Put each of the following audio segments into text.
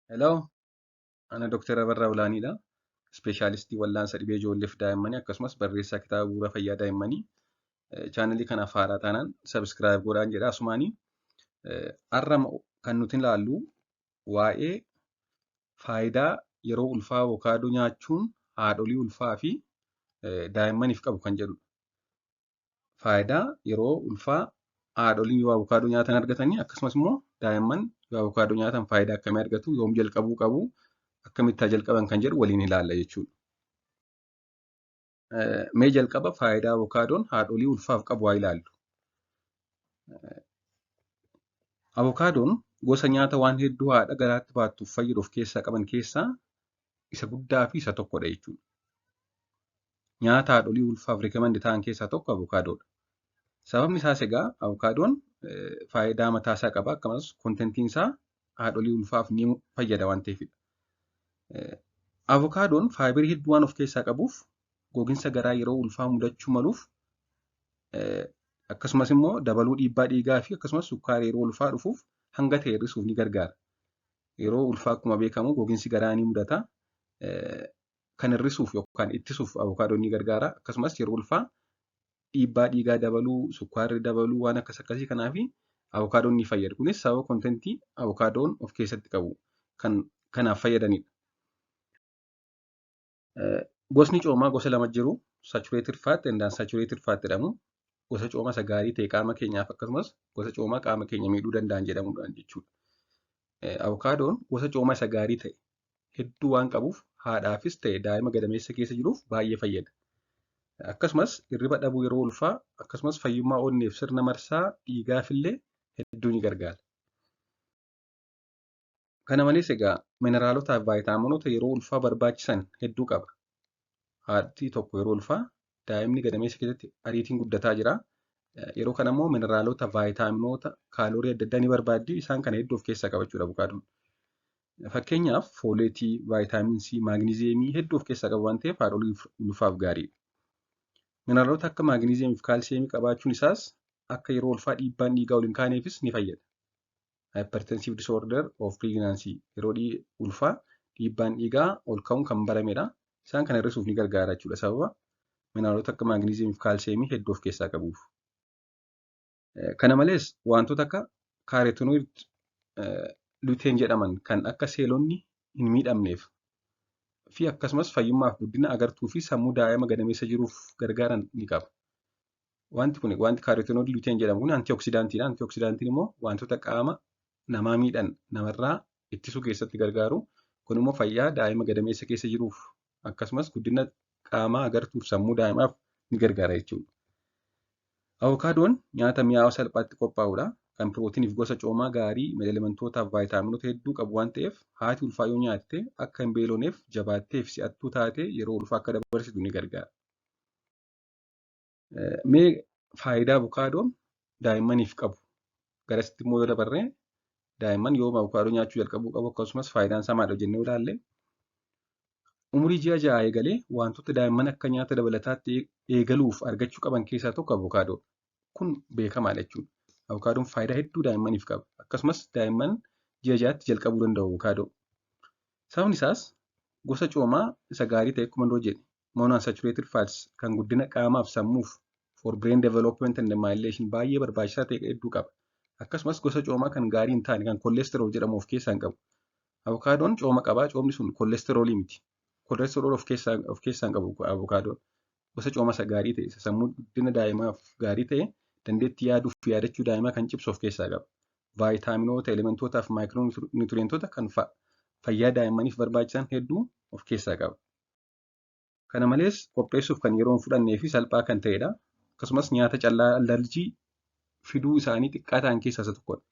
Hello, ana Dr. Abarraa Olaaniidha. Ispeeshaalistii wallaansa dhibee ijoolleef daa'immanii akkasumas barreessaa kitaaba bu'uura fayyaa daa'immanii. Chaanalii kanaaf haaraa taanaan subscribe godhaan jedha asumaanii. Har'a kan nuti ilaallu waa'ee faayidaa yeroo ulfaa avokaadoo nyaachuun haadholii ulfaa fi daa'immaniif qabu kan jedhudha. Faayidaa yeroo ulfaa haadholiin yoo avokaadoo nyaatan argatanii akkasumas immoo daa'imman yoo avokaadoo nyaatan faayidaa akkamii argatu, yoom jalqabuu qabu, akkamitti haa jalqaban kan jedhu waliin ilaalla jechuudha. Mee jalqaba faayidaa avokaadoon haadholii ulfaaf qabu haa ilaallu. Avokaadoon gosa nyaata waan hedduu haadha garaatti baattuuf fayyadu of keessaa qaban keessaa isa guddaa fi isa tokkodha jechuudha. Nyaata haadholii ulfaaf recommend ta'an keessaa tokko avokaadoodha. Sababni isaas egaa avokaadoon faayidaa mataa isaa qaba, akkasumas contentiin isaa haadholii ulfaaf ni fayyada waan ta'eefidha. Avokaadoon faayibarii hedduu waan of keessaa qabuuf gogiinsa garaa yeroo ulfaa mudachuu maluuf, akkasumas immoo dabaluu dhiibbaa dhiigaa fi akkasumas sukkaara yeroo ulfaa dhufuuf hanga ta'e hir'isuuf ni gargaara. Yeroo ulfaa akkuma beekamu gogiinsi garaa ni mudata. Kan hir'isuuf yookaan ittisuuf avokaadoon ni gargaara. Akkasumas yeroo ulfaa dhiibbaa dhiigaa dabaluu, sukkaarri dabaluu waan akkas akkasii kanaaf avokaadoon ni fayyada. Kunis sababa kontentii avokaadoon of keessatti qabu kan kanaaf fayyadanidha. Gosni coomaa gosa lama jiru. Saturated fat and unsaturated fat jedhamu. Gosa coomaa isa gaarii ta'e qaama keenyaaf akkasumas gosa coomaa qaama keenya miidhuu danda'an jedhamuudhaan jechuudha. Avokaadoon gosa coomaa isa gaarii ta'e hedduu waan qabuuf haadhaafis ta'e daa'ima gadameessa keessa jiruuf baay'ee fayyada. Akkasumas hirriba dhabuu yeroo ulfaa akkasumas fayyummaa onneef sirna marsaa dhiigaafillee hedduu ni gargaara. Kana malees egaa mineraalota fi vaayitaaminoota yeroo ulfaa barbaachisan hedduu qaba. Haadhi tokko yeroo ulfaa daa'imni gadameessa keessatti ariitiin guddataa jira. Yeroo kana immoo mineraalota, vaayitaaminoota, kaaloorii adda addaa ni barbaaddi. Isaan kana hedduu of keessaa qaba jechuudha avokaadoon. Fakkeenyaaf fooleetii, vaayitaamin C, maagniziyeemii hedduu of keessaa qaba waan ta'eef haadholii ulfaaf gaariidha. Mineraalota akka maagniziyeemii fi kaalsiyeemii qabaachuun isaas akka yeroo ulfaa dhiibbaan dhiigaa ol hin kaaneefis ni fayyada. Hypertensive disorder of pregnancy yeroo ulfaa dhiibbaan dhiigaa ol ka'uun kan baramedha. Isaan kana hir'isuuf ni gargaara jechuudha sababa mineraalota akka maagniziyeemii fi kaalsiyeemii hedduu of keessaa qabuuf. Kana malees wantoota akka kaaretinoid luteen jedhaman kan akka seelonni hin miidhamneef fi akkasumas fayyummaaf guddina agartuu fi sammuu daa'ima gadameessa jiruuf gargaaran ni qaba. Wanti kun wanti kaaretinoid luteen jedhamu kun antioksidaantiidha. Antioksidaantiin immoo wantoota qaama namaa miidhan namarraa ittisuu keessatti gargaaru. Kun immoo fayyaa daa'ima gadameessa keessa jiruuf akkasumas guddina qaamaa agartuuf sammuu daa'imaaf ni gargaara jechuudha. Avokaadoon nyaata mi'aawaa salphaatti qophaa'udha. Kan pirootiiniif gosa coomaa gaarii elementootaa fi vaayitaaminoota hedduu qabu waan ta'eef haati ulfaa yoo nyaatte akka hin beelooneef jabaattee fi si'attuu taate yeroo ulfaa akka dabarsitu ni gargaara. Mee faayidaa avokaadoon daa'immaniif qabu garasitti immoo yoo dabarre daa'imman yoom avokaadoo nyaachuu jalqabuu qabu akkasumas faayidaan isaa maali jennee ilaalle umurii ji'a 6 eegalee wantoota daa'imman akka nyaata dabalataatti eegaluuf argachuu qaban keessaa tokko avokaadoodha. Kun beekamaadha jechuudha. Avokaadoon faayidaa hedduu daa'immaniif qaba. Akkasumas daa'imman ji'a 6tti jalqabuu danda'u avokaadoo. Sababni isaas gosa coomaa isa gaarii ta'e akkuma dura jedhe monounsaturated fats kan guddina qaamaaf sammuuf for brain development and myelination baay'ee barbaachisaa ta'e hedduu qaba. Akkasumas gosa coomaa kan gaarii hin taane kan kollesterol jedhamu of keessaa hin qabu. Avokaadoon cooma qaba. Coomni sun kollesterolii miti. Kollesterol of keessaa hin qabu avokaadoon. Gosa coomaa isa gaarii ta'e isa sammuu guddina daa'imaaf gaarii ta'e dandeettii yaaduu fi yaadachuu daa'imaa kan cimsu of keessaa qaba. Vaayitaaminoota, elementootaa fi maayikiroonuutiriyentoota kan fayyaa daa'immaniif barbaachisan hedduu of keessaa qaba. Kana malees qopheessuuf kan yeroo hin fudhannee fi salphaa kan ta'edha. Akkasumas nyaata callaa alarjii fiduu isaanii xiqqaa ta'an keessaa isa tokkodha.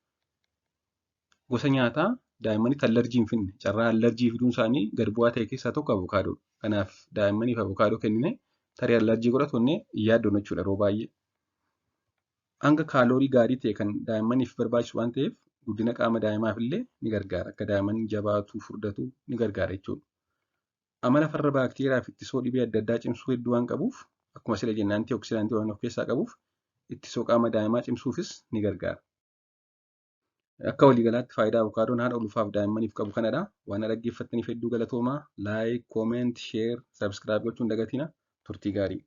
Gosa nyaataa daa'immanitti alarjii hin fidne carraa alarjii fiduun isaanii gad bu'aa ta'e keessaa tokko avokaadoodha. Kanaaf daa'immaniif avokaadoo kennine tarii alarjii godhatu jennee hin yaaddoon jechuudha yeroo baay'ee. Hanga kaaloorii gaarii ta'e kan daa'immaniif barbaachisu waan ta'eef guddina qaama daa'imaaf illee ni gargaara. Akka daa'imman jabaatu furdatu ni gargaara jechuudha. Amala farra baakteeriyaa fi ittisoo dhibee adda addaa cimsuu hedduu waan qabuuf akkuma sila jenne antioksidaantii waan of keessaa qabuuf ittisoo qaama daa'imaa cimsuufis ni gargaara. Akka waliigalaatti faayidaa avokaadoon haadha ulfaaf daa'immaniif qabu kanadha. Waan na dhaggeeffattaniif hedduu galatoomaa. Like, comment, share, subscribe gochuun dagatina. Turtii gaarii.